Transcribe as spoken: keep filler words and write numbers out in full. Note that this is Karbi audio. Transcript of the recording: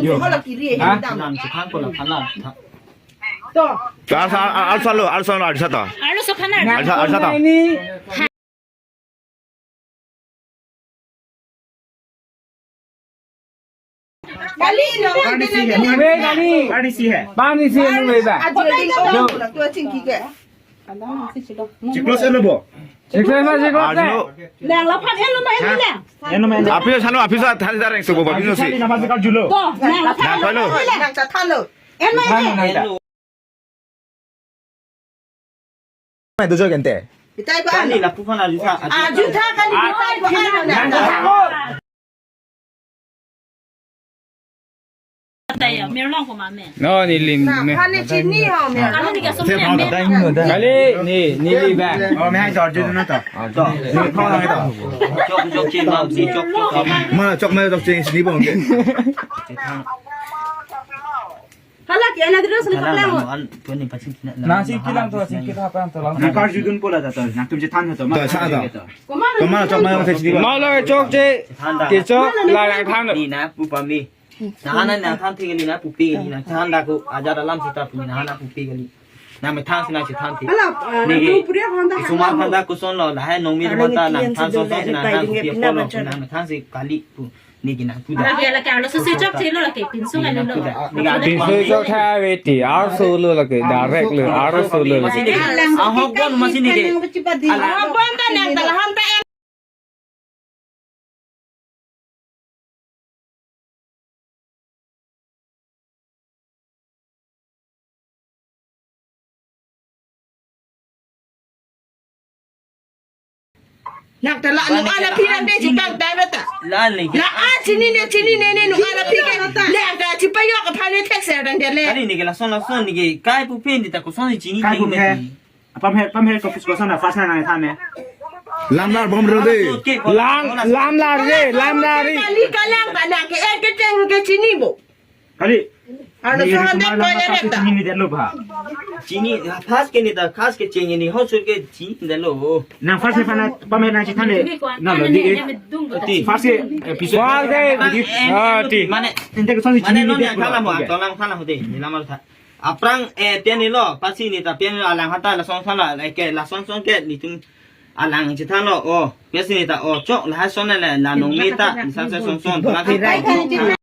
Yo. Ha? Lam si than ko la than la. To. To, arsa, arsa lo, arsa lo, arsa to. Arloso than ar. Arsa, arsa to. Kali lo. Kali si hai. Kali. Kali si hai. Kali si hai, lo ba. Yo. Chiklo si lo bo. Chiklo ma, chiklo. Arjulo. Lang laphan en lo ma, en lang. En lo ma, en. Aphi sa, aphi sa than dareng subo ba, aphi sa si. Aphi sa julo. To, lang laphan. Lang palo. Lang ta than lo. En ma, en. Than lo. Mai dojo gente. Itai ko. Kali lapu phan arju tha. Arju tha kali itai ko. Taya, mir long ko mame. No, neli me. Kali chini ho, mir. Kali ni kasum ni me. Kali ni, neli ba. Oh, me hai jor jor na to. To. Chok chok chini, chok chok. Ma chok ma chok chini sini bong. Hala ke ana dulu sini. Hala kaplang. Nang si kilang to, si kilang apa to lang. Nang karju dunpo la to, nang tum chethan to. To, sa to. Koma chok ma chok chini. Ma lo chokche. Kechok la lang than. Ni na pu pame. Nang hana nang than thik kali, nang pupe kali, nang than da ko ajat alam sita pu, nang hana pupe kali. Nang me than si nang chethan thik. Hala, ah, nang tu puri handa. Sumar handa koson lo, lahai nongmi handa nang than song song si nang hana pupe apor lo, nang me than si kali pu. Neke nang pu da. Lake, lake, arloso si chokche lo lake, pinso kali lo. Pinso chok tha ave ti, arloso lo lake, direct lo, arloso lo. Ahok bon masi neke. Ahok bon ta nang ta lahan ta en. Nang ta la nung ana phi nang de chipang tai beta. La le. La a chini ne chini ne ne nung ana phi ke. Le ang ta chipayok aphan ne thek ser dang de le. Kali neke lason lason neke kai pu phin di ta koson chini kai pu phin. Apam he, apam he ko koson na first na nang than ne. Lamlar bom ro de. Lam, lamlar de, lamlar ri. Kali kalang ka nang ke er ke cheng ke chini bo. Kali. Ano ni sa hande ko ya neta. Chini ni delo ba. Chini, first ke ni ta, first ke cheng ni, hosur ke chini delo. Nang first ni pana, pame nang chethan le. Na lo di. First ke, eh, piso. First ke, ah, ti. Mane, ente ke song mane chini no ni ni delo. Akala mo, akala mo, akala mo de, ni lamar tha. Aphrang, eh, pian ni lo, pasi ni ta pian ni lo, alang hata la song song la, eh, ke la song song ke, ni tum alang chethan lo, oh, pasi ni ta, oh, chok, la ha son la, la nong ni ta, ni sa sa song song, la ti ta, oh,